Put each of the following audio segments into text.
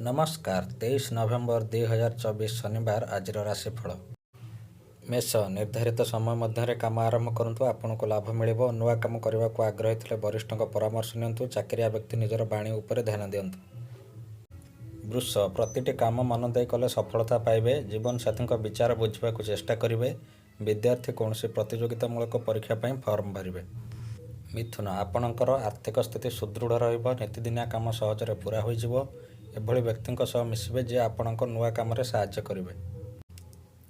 ନମସ୍କାର। 23 ନଭେମ୍ବର 2024, ଶନିବାର। ଆଜିର ରାଶିଫଳ। ମେଷ, ନିର୍ଦ୍ଧାରିତ ସମୟ ମଧ୍ୟରେ କାମ ଆରମ୍ଭ କରନ୍ତୁ, ଆପଣଙ୍କୁ ଲାଭ ମିଳିବ। ନୂଆ କାମ କରିବାକୁ ଆଗ୍ରହୀ ଥିଲେ ବରିଷ୍ଠଙ୍କ ପରାମର୍ଶ ନିଅନ୍ତୁ। ଚାକିରିଆ ବ୍ୟକ୍ତି ନିଜର ବାଣୀ ଉପରେ ଧ୍ୟାନ ଦିଅନ୍ତୁ। ବୃଷ, ପ୍ରତିଟି କାମ ମନ ଦେଇ କଲେ ସଫଳତା ପାଇବେ। ଜୀବନସାଥୀଙ୍କ ବିଚାର ବୁଝିବାକୁ ଚେଷ୍ଟା କରିବେ। ବିଦ୍ୟାର୍ଥୀ କୌଣସି ପ୍ରତିଯୋଗିତାମୂଳକ ପରୀକ୍ଷା ପାଇଁ ଫର୍ମ ଭରିବେ। ମିଥୁନ, ଆପଣଙ୍କର ଆର୍ଥିକ ସ୍ଥିତି ସୁଦୃଢ଼ ରହିବ। ନିତିଦିନିଆ କାମ ସହଜରେ ପୂରା ହୋଇଯିବ। ଏଭଳି ବ୍ୟକ୍ତିଙ୍କ ସହ ମିଶିବେ, ଯିଏ ଆପଣଙ୍କ ନୂଆ କାମରେ ସାହାଯ୍ୟ କରିବେ।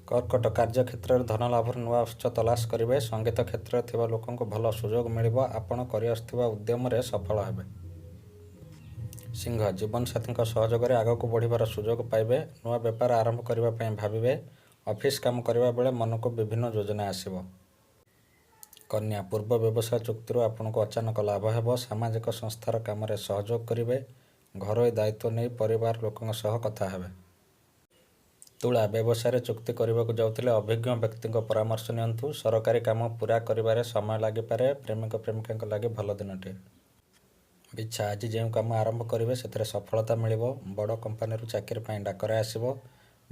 କର୍କଟ, କାର୍ଯ୍ୟକ୍ଷେତ୍ରରେ ଧନ ଲାଭର ନୂଆ ଉତ୍ସ ତଲାସ କରିବେ। ସଙ୍ଗୀତ କ୍ଷେତ୍ରରେ ଥିବା ଲୋକଙ୍କୁ ଭଲ ସୁଯୋଗ ମିଳିବ। ଆପଣ କରିଆସୁଥିବା ଉଦ୍ୟମରେ ସଫଳ ହେବେ। ସିଂହ, ଜୀବନସାଥୀଙ୍କ ସହଯୋଗରେ ଆଗକୁ ବଢ଼ିବାର ସୁଯୋଗ ପାଇବେ। ନୂଆ ବେପାର ଆରମ୍ଭ କରିବା ପାଇଁ ଭାବିବେ। ଅଫିସ କାମ କରିବା ବେଳେ ମନକୁ ବିଭିନ୍ନ ଯୋଜନା ଆସିବ। କନ୍ୟା, ପୂର୍ବ ବ୍ୟବସାୟ ଚୁକ୍ତିରୁ ଆପଣଙ୍କୁ ଅଚାନକ ଲାଭ ହେବ। ସାମାଜିକ ସଂସ୍ଥାର କାମରେ ସହଯୋଗ କରିବେ। ଘରୋଇ ଦାୟିତ୍ୱ ନେଇ ପରିବାର ଲୋକଙ୍କ ସହ କଥା ହେବେ। ତୁଳା, ବ୍ୟବସାୟରେ ଚୁକ୍ତି କରିବାକୁ ଯାଉଥିଲେ ଅଭିଜ୍ଞ ବ୍ୟକ୍ତିଙ୍କ ପରାମର୍ଶ ନିଅନ୍ତୁ। ସରକାରୀ କାମ ପୂରା କରିବାରେ ସମୟ ଲାଗିପାରେ। ପ୍ରେମିକ ପ୍ରେମିକାଙ୍କ ଲାଗି ଭଲ ଦିନଟିଏ। ବିଛା, ଆଜି ଯେଉଁ କାମ ଆରମ୍ଭ କରିବେ, ସେଥିରେ ସଫଳତା ମିଳିବ। ବଡ଼ କମ୍ପାନୀରୁ ଚାକିରି ପାଇଁ ଡାକରା ଆସିବ।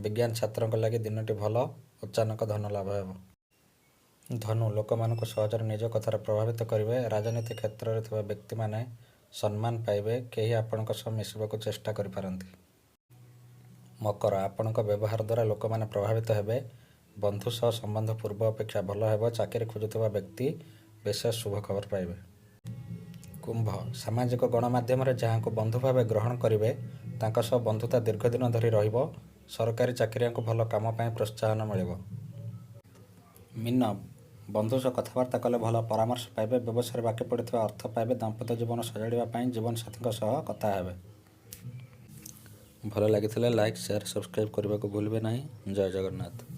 ବିଜ୍ଞାନ ଛାତ୍ରଙ୍କ ଲାଗି ଦିନଟି ଭଲ। ଅଚାନକ ଧନ ଲାଭ ହେବ। ଧନୁ, ଲୋକମାନଙ୍କୁ ସହଜରେ ନିଜ କଥାରେ ପ୍ରଭାବିତ କରିବେ। ରାଜନୀତି କ୍ଷେତ୍ରରେ ଥିବା ବ୍ୟକ୍ତିମାନେ ସମ୍ମାନ ପାଇବେ। କେହି ଆପଣଙ୍କ ସହ ମିଶିବାକୁ ଚେଷ୍ଟା କରିପାରନ୍ତି। ମକର, ଆପଣଙ୍କ ବ୍ୟବହାର ଦ୍ୱାରା ଲୋକମାନେ ପ୍ରଭାବିତ ହେବେ। ବନ୍ଧୁ ସହ ସମ୍ବନ୍ଧ ପୂର୍ବ ଅପେକ୍ଷା ଭଲ ହେବ। ଚାକିରି ଖୋଜୁଥିବା ବ୍ୟକ୍ତି ବିଶେଷ ଶୁଭ ଖବର ପାଇବେ। କୁମ୍ଭ, ସାମାଜିକ ଗଣମାଧ୍ୟମରେ ଯାହାଙ୍କୁ ବନ୍ଧୁ ଭାବେ ଗ୍ରହଣ କରିବେ, ତାଙ୍କ ସହ ବନ୍ଧୁତା ଦୀର୍ଘ ଦିନ ଧରି ରହିବ। ସରକାରୀ ଚାକିରିଆଙ୍କୁ ଭଲ କାମ ପାଇଁ ପ୍ରୋତ୍ସାହନ ମିଳିବ। ମୀନ, ବନ୍ଧୁ ସହ କଥାବାର୍ତ୍ତା କଲେ ଭଲ ପରାମର୍ଶ ପାଇବେ। ବ୍ୟବସାୟରେ ବାକି ପଡ଼ିଥିବା ଅର୍ଥ ପାଇବେ। ଦାମ୍ପତ୍ୟ ଜୀବନ ସଜାଡ଼ିବା ପାଇଁ ଜୀବନସାଥୀଙ୍କ ସହ କଥା ହେବେ। ଭଲ ଲାଗିଥିଲେ ଲାଇକ୍, ସେୟାର, ସବସ୍କ୍ରାଇବ୍ କରିବାକୁ ଭୁଲିବେ ନାହିଁ। ଜୟ ଜଗନ୍ନାଥ।